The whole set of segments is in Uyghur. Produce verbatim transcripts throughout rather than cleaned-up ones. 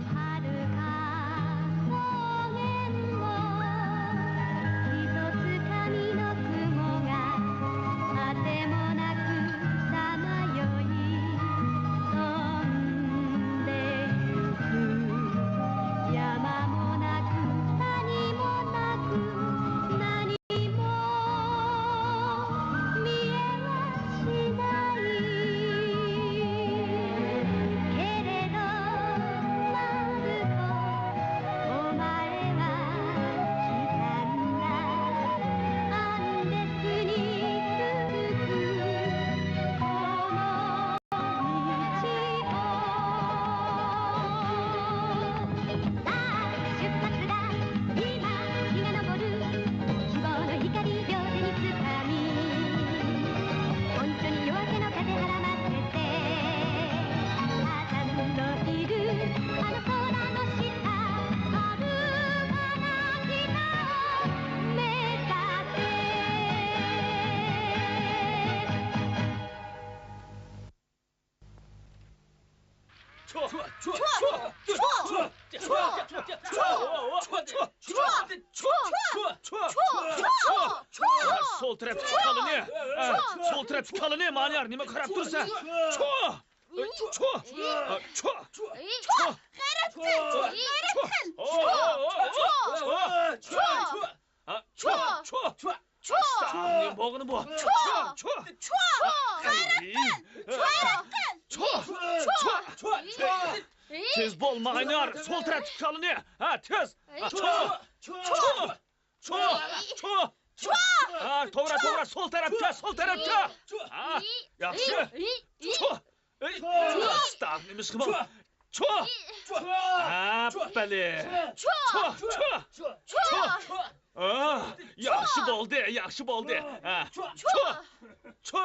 はるか草原をひとつかみの雲が果てもなくさまよい飛んでゆく。山もなく谷もなく何も見えはしないけれど、まる子、お前は来たんだ。アンデスに続くこの道を。さあ、出発だ。今、日が昇る。希望の光、秒でにつかみ、本当に夜明けの風はらませて、あたんのいるあの空の下、遥かな北を目指せ。سول تەرەپتىكى كالىنى، سول تەرەپتىكى كالىنى، مانىيار، نېمە قاراپ تۇرسەن؟ چو! چو! چو! غەيرەت قىل! غەيرەت قىل! چو! چو! چو! چو! چو! نېمە بولغىنى بۇ؟ چو! چو! چو! غەيرەت قىل! غەيرەت قىل! چو! چو! تېز بول، مانىيار، سول تەرەپتىكى كالىنى! ھە، تېز! چو! چو! چو! چو! ھە، توغرا، توغرا، سول تەرەپكە، سول تەرەپكە! ھە، ياخشى! چو! ئەي، ئۇستا، نېمىشقا بۇ؟ چو! ئەپەلى! چو! چو! چو! چو! ئا، ياخشى بولدى، ياخشى بولدى. ئا، چو! چو! چو!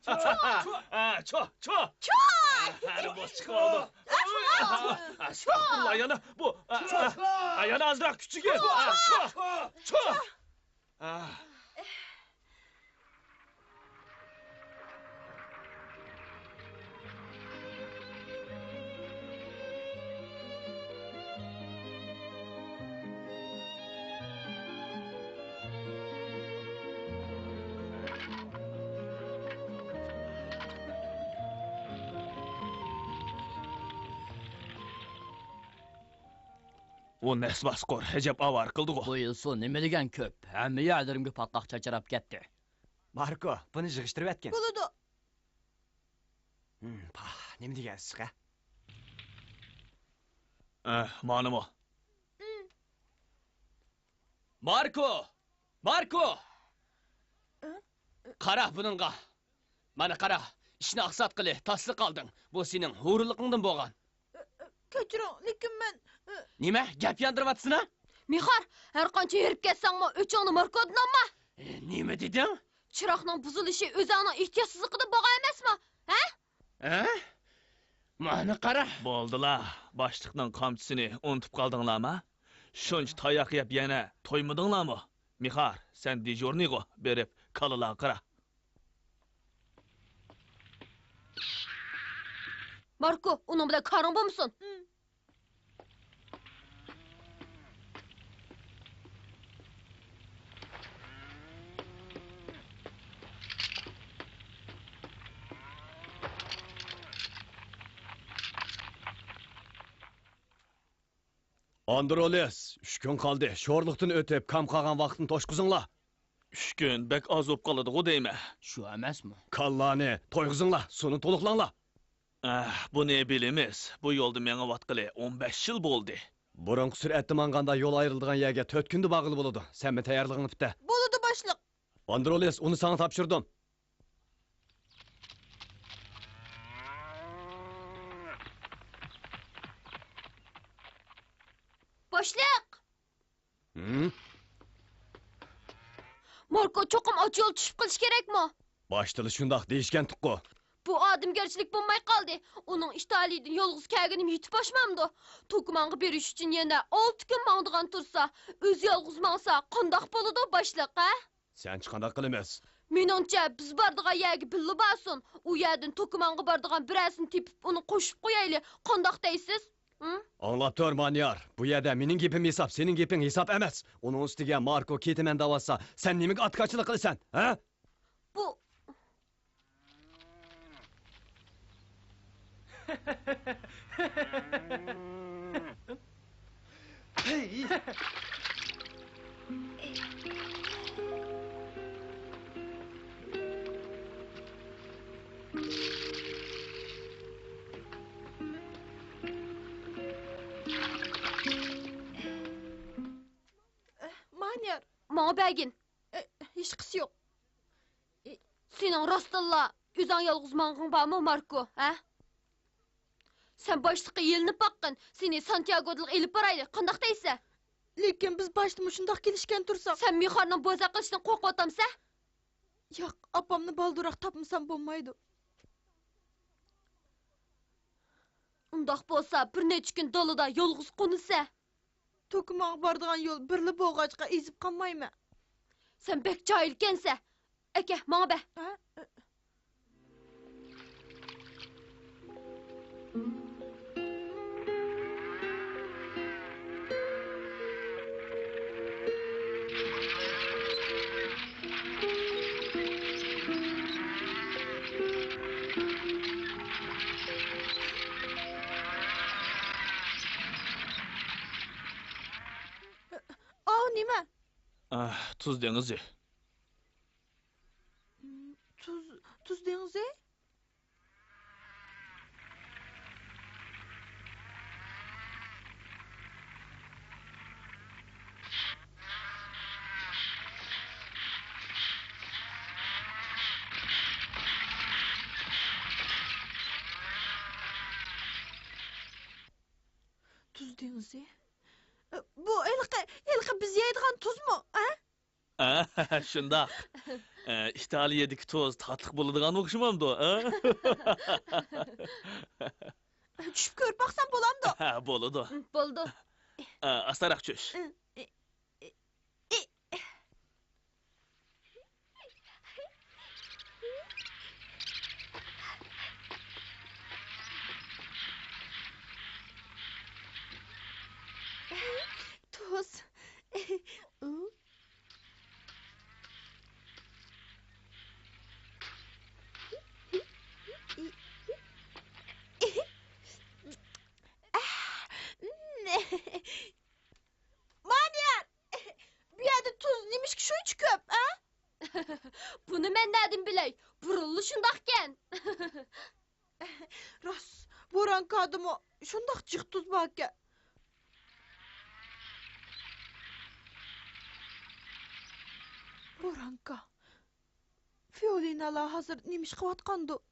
ئا، چو! چو! چو! ئا، ھەرە بوش چىقىۋالدى. ئا، ئا، ئا، ئا، يەنە بۇ، ئا، ئا، ئا، يەنە ئازراق كۈچىگە. ئا، چو! چو! ئا. ئۇ نەس باسقۇر، ئەجەب ئاۋارە قىلدىغۇ. بۇ يىل سۇ نېمە دېگەن كۆپ، ھەممە يەرلىرىمگە پاتقاق چاچراپ كەتتى. ماركو، بۇنى يىغىشتۇرۇۋەتكىن. بولىدۇ. ھىم، پاھ، نېمە دېگەن ئىسسىق، ھە؟ ئەھ، مانىمۇ. ماركو! ماركو! قارا بۇنىڭغا. مانا قارا، ئىشنى ئاقساتقىلى، تاسلا قالدىڭ. بۇ سېنىڭ ھۇرۇنلۇقۇڭدىن بولغان. كەچۈرۈڭ، لېكىن مەن، نېمە؟ گەپ ياندۇرۇۋاتىسىنا؟ مىخار، ھەر قانچە ھېرىپ كەتسەڭمۇ، ئۆچۈڭنى ماركودىن ئالما! نېمە دېدىڭ؟ چىراغنىڭ بۇزۇلۇشى ئۆزۈڭنىڭ ئېھتىياتسىزلىقىدىن بولغان ئەمەسمۇ؟ ھە؟ ھە؟ مانا قارا! بولدىلا، باشلىقنىڭ قامچىسىنى ئۇنتۇپ قالدىڭلارما؟ شۇنچە تاياق يەپ يەنە تويمىدىڭلارمۇ؟ مىخار، سەن دېژۇرنىيغۇ، بېرىپ كالىلارغا قارا. ماركو، ئۇنىڭ بىلەن كارىڭ بولمىسۇن. ئاندرولىس، ئۈچ كۈن قالدى. شورلۇقتىن ئۆتۈپ، كام قالغان ۋاقىتنى توشقۇزۇڭلار. ئۈچ كۈن بەك ئاز بولۇپ قالىدىغۇ دەيمەن. شۇ ئەمەسمۇ؟ كاللانى تويغۇزۇڭلار، سۇنى تولۇقلاڭلار. ئەھ، بۇنى بىلىمىز. بۇ يولدا مېڭىۋاتقىلى ئون بەش يىل بولدى. بۇرۇنقى سۈرئەتتە ماڭغاندا يول ئايرىلىدىغان يەرگە تۆت كۈندە بارغىلى بولىدۇ. سەن مېنى تەييارلىقىڭنى پۈتتە. بولىدۇ، باشلىق. ئاندرولىس، ئۇنى ساڭا تاپشۇردۇم. باشلىق! ھىم؟ ماركو چوقۇم ئاچا يول چۈشۈپ قېلىشى كېرەكمۇ؟ باشتىلا شۇنداق دېيىشكەنتۇققۇ. بۇ ئادەمگەرچىلىك بولماي قالدى. ئۇنىڭ ئىتالىيىدىن يالغۇز كەلگىنىمۇ يېتىپ ئاشمامدۇ؟ توكمانغا بېرىش ئۈچۈن يەنە ئالتە كۈن ماڭىدىغان تۇرسا، ئۆزى يالغۇز ماڭسا قانداق بولىدۇ، باشلىق، ھە؟ سەنچە قانداق قىلىمىز؟ مېنىڭچە، بىز بارىدىغان يەرگە بىللە بارسۇن. ئۇ يەردىن توكىمانغا بارىدىغان بىرەرسىنى تېپىپ، ئۇنى قوشۇپ قويايلى. قانداق دەيسىز؟ ھە؟ ئاڭلاپ تۇر، مانيار. بۇ يەردە مېنىڭ گېپىم ھېساب، سېنىڭ گېپىڭ ھېساب ئەمەس. ئۇنىڭ ئۈستىگە ماركو كېتىمەن دەۋاتسا، سەن نېمىگە ئاتىكاچىلىق قىلىسەن، ھە؟ بۇ مانيار. ماڭا بەرگىن. ئە، ھېچقىسى يوق. ئى، سېنىڭ راستتىنلا ئۆزۈڭ يالغۇز ماڭغىنىڭ بارمۇ، ماركو، ھە؟ سەن باشلىققا يېلىنىپ باققىن، سېنى سانتياگودىلا ئېلىپ بارايلى، قانداق دەيسەن؟ لېكىن بىز باشتا مۇشۇنداق كېلىشكەن تۇرساق. سەن مېخارنىڭ بوزەك قىلىشىدىن قورقۇۋاتامسەن؟ ياق، ئاپامنى بالدۇرراق تاپمىسام بولمايدۇ. ئۇنداق بولسا، بىر نەچچە كۈن دالىدا يالغۇز قونىسەن. توكىماغا بارىدىغان يول بىرلا بولغاچقا ئېزىپ قالمايمەن. سەن بەك جاھىلكەنسەن. ئەكە، ماڭا بەر. ھە؟ ئاۋۇ نېمە؟ ئاھ، تۇز دېڭىزى. تۇز، تۇز دېڭىزى؟ تۇز دېڭىزى؟ بۇ ھېلىقى، ھېلىقى بىز يەيدىغان تۇزمۇ، ھە؟ ئە، شۇنداق. ئە، ئىتالىيەدىكى تۇز تاتلىق بولىدىغان ئوخشىمامدۇ، ئە؟ چۈشۈپ كۆرۈپ باقسام بولامدۇ؟ ھە، بولىدۇ. بولىدۇ. ئە، ئاستاراق چۈش. تۇز. مانيار! بۇ يەردە تۇز نېمىشقا شۇنچە كۆپ، ھە؟ بۇنى مەن نەدىن بىلەي؟ بۇرۇنلا شۇنداقكەن. راست، بورانكادىمۇ شۇنداق جىق تۇز باركەن. بورانكا. فىئولىنالار ھازىر نېمە ئىش قىلىۋاتقاندۇ؟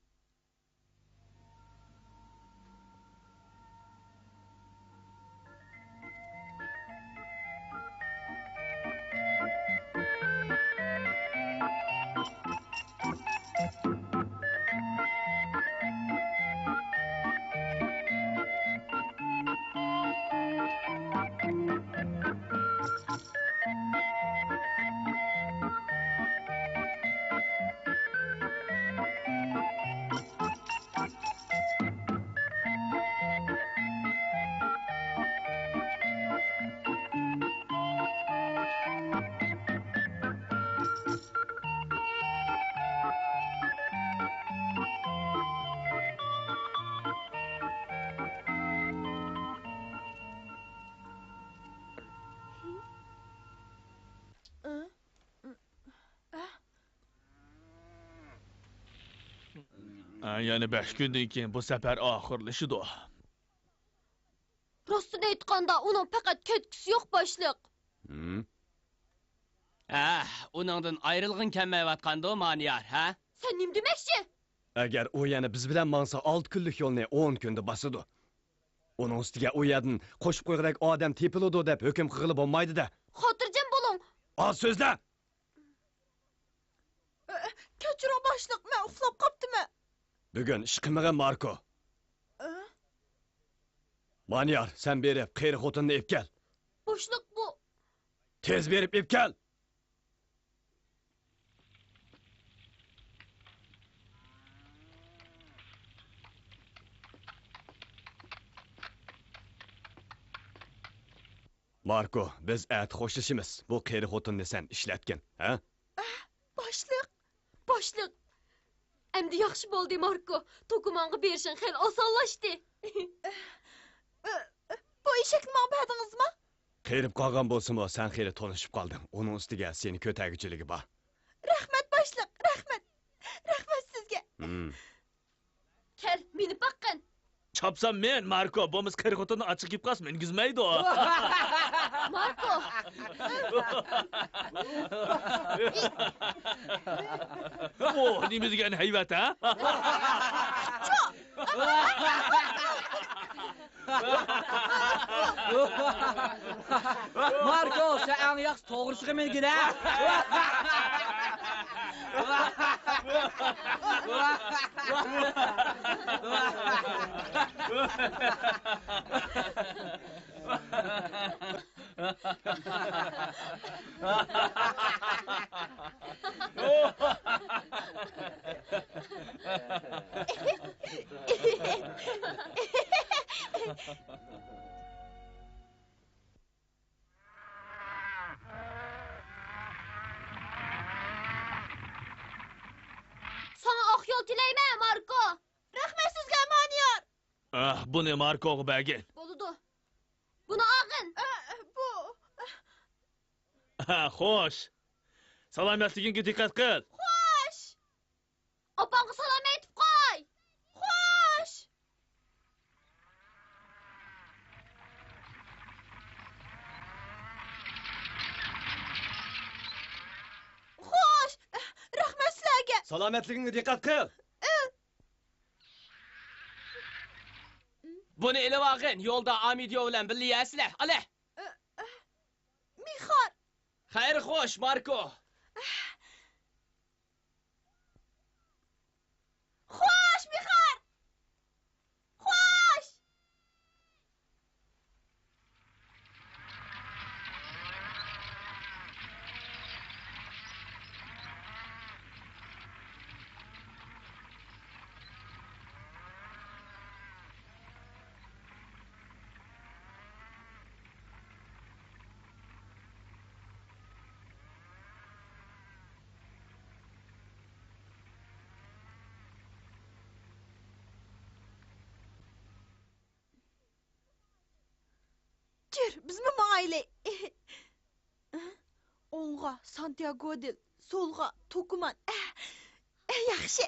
ئە، يەنە بەش كۈندىن كېيىن بۇ سەپەر ئاخىرلىشىدۇ. راستىنى ئېيتقاندا، ئۇنىڭ پەقەت كەتكۈسى يوق، باشلىق. ھە، ئۇنىڭدىن ئايرىلغۇڭ كەلمەيۋاتقاندۇ، مانيار، ھە؟ سەن نېمە دېمەكچى؟ ئەگەر ئۇ يەنە بىز بىلەن ماڭسا، ئالتە كۈنلۈك يولنى ئون كۈندە باسىدۇ. ئۇنىڭ ئۈستىگە ئۇ يەردىن قوشۇپ قويغۇدەك ئادەم تېپىلىدۇ دەپ ھۆكۈم قىلغىلى بولمايدۇ-دە. خاتىرجەم بولۇڭ. ئاز سۆزلە! ئە، كەچۈرۈڭ، باشلىق، مەن ئۇخلاپ قاپتىمەن. بۈگۈن ئىش قىلمىغىن، ماركو. ئە؟ مانيار، سەن بېرىپ، قېرى خوتۇننى ئېلىپ كەل. باشلىق، بۇ. تېز بېرىپ ئېلىپ كەل! ماركو، بىز ئەتە خوشلىشىمىز. بۇ قېرى خوتۇننى سەن ئىشلەتكىن، ھە؟ باشلىق، باشلىق. ئەمدى ياخشى بولدى، ماركو. توكۇمانغا بېرىشىڭ خېلى ئاسانلاشتى. بۇ ئېشەكنى ماڭا بەردىڭىزمۇ؟ قېرىپ قالغان بولسىمۇ، سەن خېلى تونۇشۇپ قالدىڭ. ئۇنىڭ ئۈستىگە سېنى كۆتەرگۈچىلىكى بار. رەھمەت، باشلىق، رەھمەت. رەھمەت سىزگە. ھىم. كەل، مېنى باققىن. چاپسان مىن، ماركو، بولمىسا قېرى خوتۇننى ئاچچىقى كېلىپ قالسا مىنگۈزمەيدۇ. ماركو! ئۇ نېمە دېگەن ھەيۋەت، ھە؟ ماركو، سەن ئەڭ ياخشى توغرىسىغا مىنگىنە. ساڭا ئاق يول تىلەيمەن، ماركو. رەھمەت سىزگە، مانيور. ئاھ، بۇنى ماركوغا بەرگىن. بولىدۇ. بۇنى ئالغىن. ئە، بۇ. ھە، خوش. سالامەتلىكىڭگە دىققەت قىل. خوش. ئاپاڭغا سالام ئېيتىپ قوي. خوش. خوش. رەھمەت سىلەرگە. سالامەتلىكىڭگە دىققەت قىل. ئە. بۇنى ئېلىۋالغىن، يولدا ئامىدىيو بىلەن بىللە يەرسىلەر. ئالە! مىخار! خەير خوش، ماركو! خوش، مىخار! خوش! جۈر، بىزمۇ ماڭايلى. ئوڭغا سانتياگودىن، سولغا توكۇمان. ئەھ، ئەھ، ياخشى.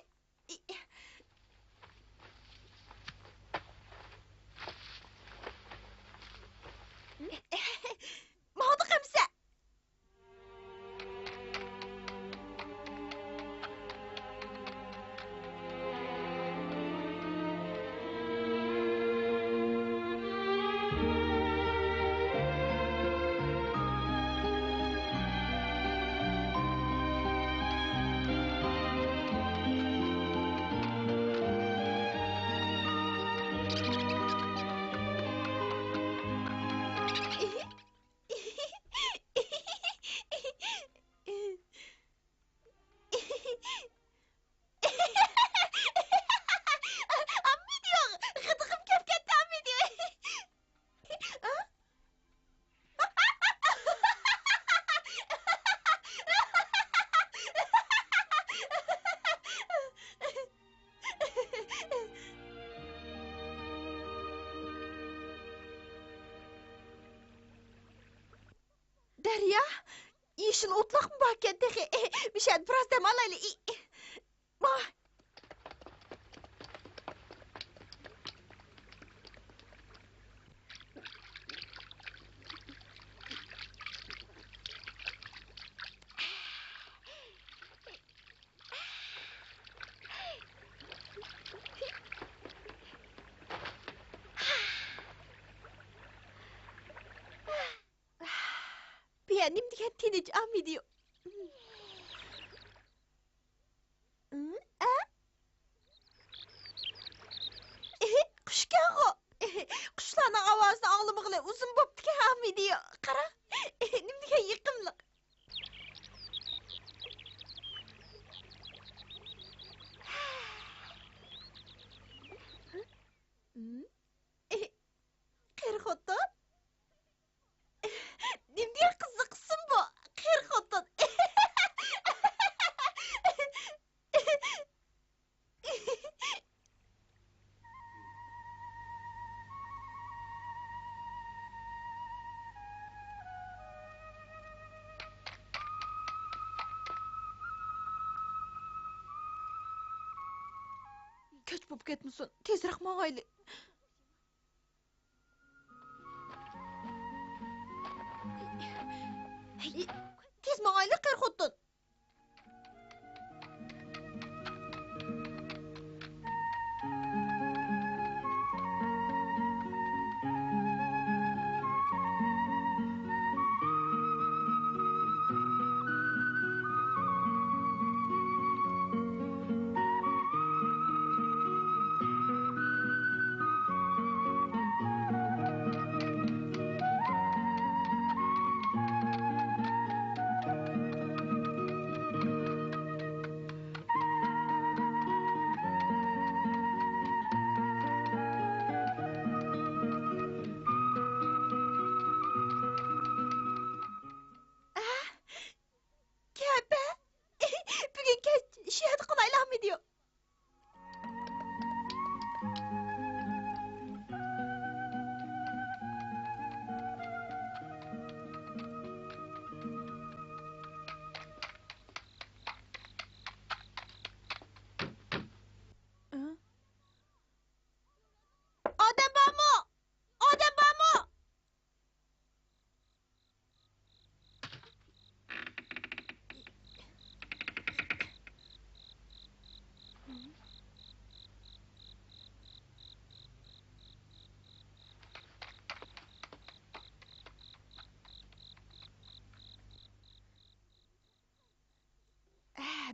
ماڭدۇق ئەمسە. ئاممىدىيو، غىدىقىم كەپ كەتتى، ئاممىدىيو. دەريا، يېشىل ئوتلاقمۇ باركەن تېخى. مۇشۇ يەردە بىراز دەم ئالايلى. ماڭا. بۇ يەر نېمە دېگەن تىنچ، ئامىدىيو. ئە؟ ئېھى، قۇشكەنغۇ. قۇشلارنىڭ ئاۋازىنى ئاڭلىمىغىلى ئۇزۇن بوپتىكەن، ئامىدىيو. قارا، نېمە دېگەن يېقىملىق. قېرى خوتۇن. كەچ بولۇپ كەتمىسۇن، تېزرەك ماڭايلى. تېز ماڭايلى، قېرى خوتۇن. كەپە، بۈگۈن كەچ شۇ يەردە قونايلىقمىدى؟ ئادەم بارمۇ؟ ئادەم بارمۇ؟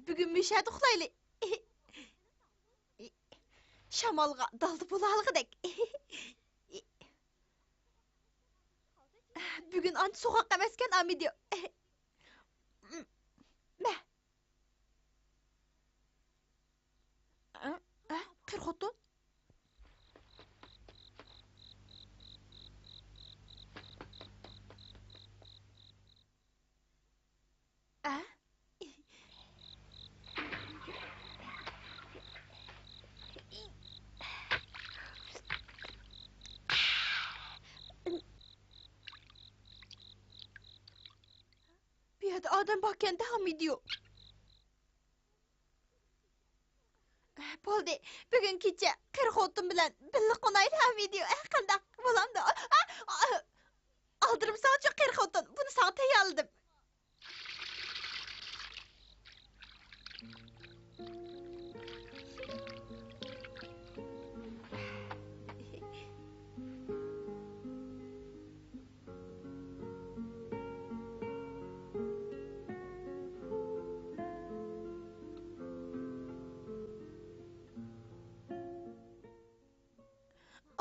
بۈگۈن مۇشۇ يەردە ئۇخلايلى. شامالغا دالدا بولالىغۇدەك. بۈگۈن ئانچە سوغۇق ئەمەسكەن، ئامىدىيو. مە. قېرى خوتۇن. ئە؟ بۇ يەردە ئادەم باركەن-دە، ئامىدىيو. بولدى، بۈگۈن كېچە قېرى خوتۇن بىلەن بىللە قونايلى، ئامىدىيو. ئە، قانداق؟ بولامدۇ؟ ئا، ئا، ئا، ئالدىرىمىساڭچۇ، قېرى خوتۇن، بۇنى ساڭا تەييارلىدىم.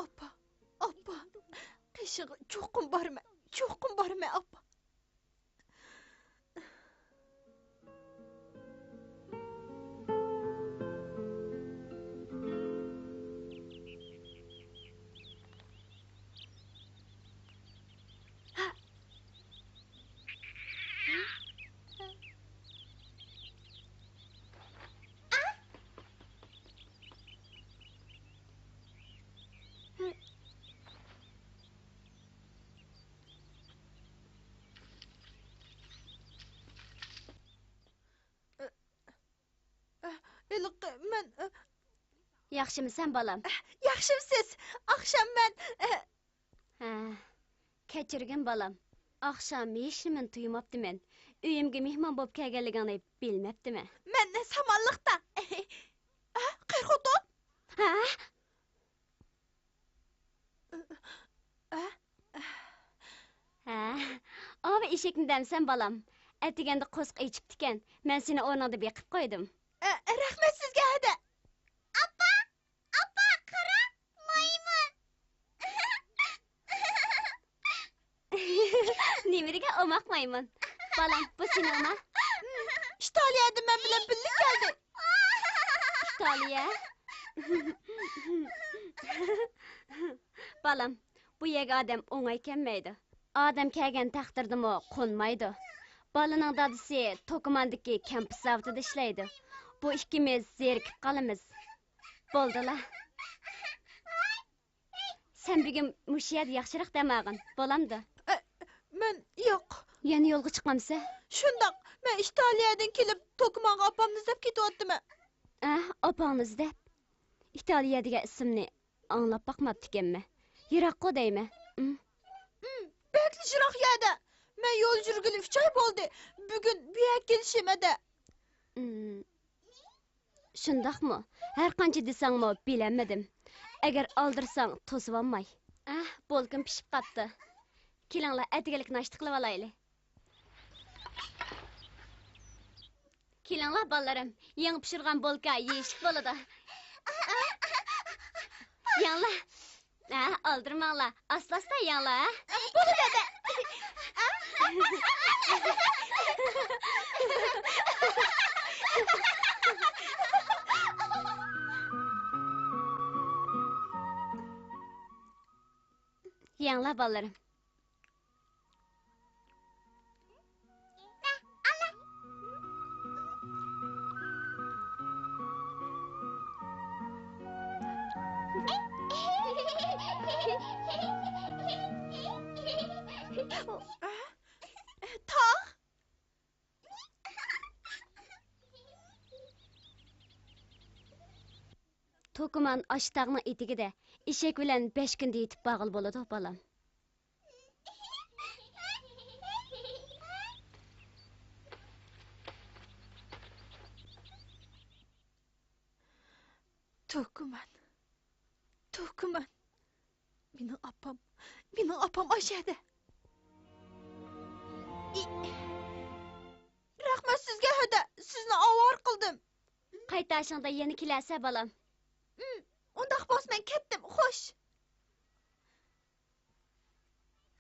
ئاپا، ئاپا، قېشىڭغا چوقۇم بارىمەن، چوقۇم بارىمەن، ئاپا. ھېلىقى مەن. ياخشىمۇسەن، بالام؟ ياخشىمسىز؟ ئاخشام مەن. ھە، كەچۈرگىن، بالام. ئاخشام ھېچنېمىنى تۇيماپتىمەن. ئۆيۈمگە مېھمان بولۇپ كەلگەنلىكىڭنى بىلمەپتىمەن. مەن سامانلىقتا. ھە، قېرى خوتۇن. ھە؟ ھە؟ ئاۋۇ ئېشەكنى دەمسەن، بالام؟ ئەتىگەندە قورسىقى ئېچىپتىكەن. مەن سېنى ئورنۇڭدا بېقىپ قويدۇم. ئە، رەھمەت سىزگە، ھەدە. ئاپا، ئاپا، قارا، مايمۇن. نېمە دېگەن ئوماق مايمۇن. بالام، بۇ سېنىڭما؟ ئىتالىيەدىن مەن بىلەن بىللە كەلدى. ئىتالىيە؟ بالام، بۇ يەرگە ئادەم ئوڭاي كەلمەيدۇ. ئادەم كەلگەن تەقدىردىمۇ قونمايدۇ. بالىنىڭ دادىسى توكوماندىكى كەمپۈت زاۋۇتىدا ئىشلەيدۇ. بۇ ئىككىمىز زېرىكىپ قالىمىز. بولدىلا. سەن بۈگۈن مۇشۇ يەردە ياخشىراق دەم ئالغىن، بولامدۇ؟ ئە، مەن ياق. يەنە يولغا چىقامسەن؟ شۇنداق، مەن ئىتالىيەدىن كېلىپ، توكومانغا ئاپامنى ئىزدەپ كېتىۋاتىمەن. ئە، ئاپاڭنى ئىزدەپ؟ ئىتالىيە دېگەن ئىسىمنى ئاڭلاپ باقماپتىكەنمەن. يىراققۇ دەيمەن. ئىم. ئىم، بەكلا يىراق يەردە. مەن يول يۈرگىلى ئۈچ ئاي بولدى. بۈگۈن بۇ يەرگە كېلىشىم ئەدە. ئىم. شۇنداقمۇ؟ ھەرقانچە دېسەڭمۇ بىلەلمىدىم. ئەگەر ئالدىرىساڭ توسۇۋالماي. ئەھ، بولكىم پىشىپ قاپتۇ. كېلىڭلار، ئەتىگىلىك ناشتا قىلىۋالايلى. كېلىڭلار، بالىلىرىم، يېڭى پىشۇرغان بولكا يېيىشلىك بولىدۇ. يەڭلار. ھە، ئالدىرىماڭلار، ئاستا-ئاستا يەڭلار، ھە؟ بولىدۇ، دەدە. يەڭلار، بالىلىرىم. تاغ. توكىمان ئاشۇ تاغنىڭ ئېتىكىدە ئېشەك بىلەن بەش كۈندە يېتىپ بارغىلى بولىدۇ، بالام. توكىمان، توكىمان. مېنىڭ ئاپام، مېنىڭ ئاپام ئاشەدە. ئى، رەھمەت سىزگە، ھۆدە، سىزنى ئاۋارە قىلدىم. قايتاشىڭدا يەنە كېلەرسەن، بالام. ئۇم، ئۇنداق بولسا مەن كەتتىم، خوش.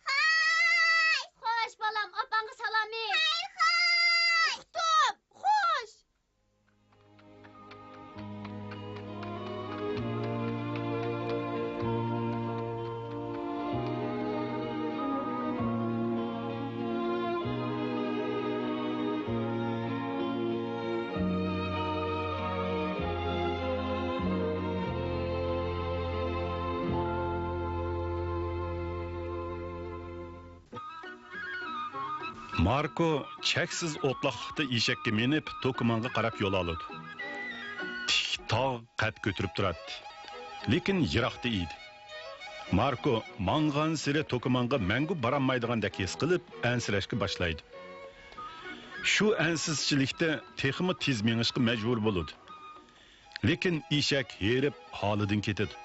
خوش. خوش، بالام، ئاپاڭغا سالامى. ھەي، خوش. ئۇقتۇم، خوش. ماركو چەكسىز ئوتلاقلىقتا ئېشەككە مىنىپ، توكىمانغا قاراپ يول ئالىدۇ. تىك تاغ قەد كۆتۈرۈپ تۇراتتى، لېكىن يىراقتا ئىدى. ماركو ماڭغانسېرى توكىمانغا مەڭگۈ بارالمايدىغاندەك ھېس قىلىپ، ئەنسىرەشكە باشلايدۇ. شۇ ئەنسىزچىلىكتە تېخىمۇ تېز مېڭىشقا مەجبۇر بولىدۇ. لېكىن ئېشەك ھېرىپ، ھالىدىن كېتىدۇ.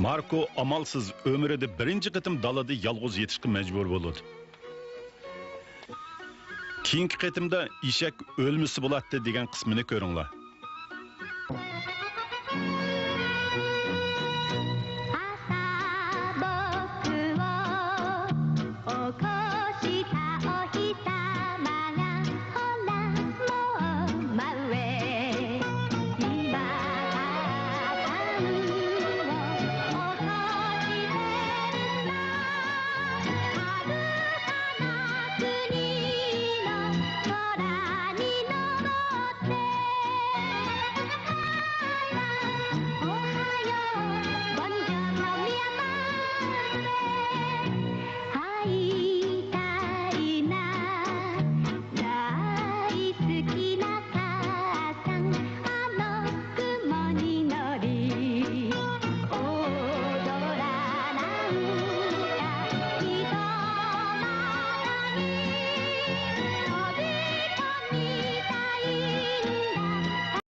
ماركو ئامالسىز ئۆمرىدە بىرىنچى قېتىم دالىدا يالغۇز يېتىشقا مەجبۇر بولىدۇ. كېيىنكى قېتىمدا ئېشەك ئۆلمىسە بولاتتى دېگەن قىسمىنى كۆرۈڭلار.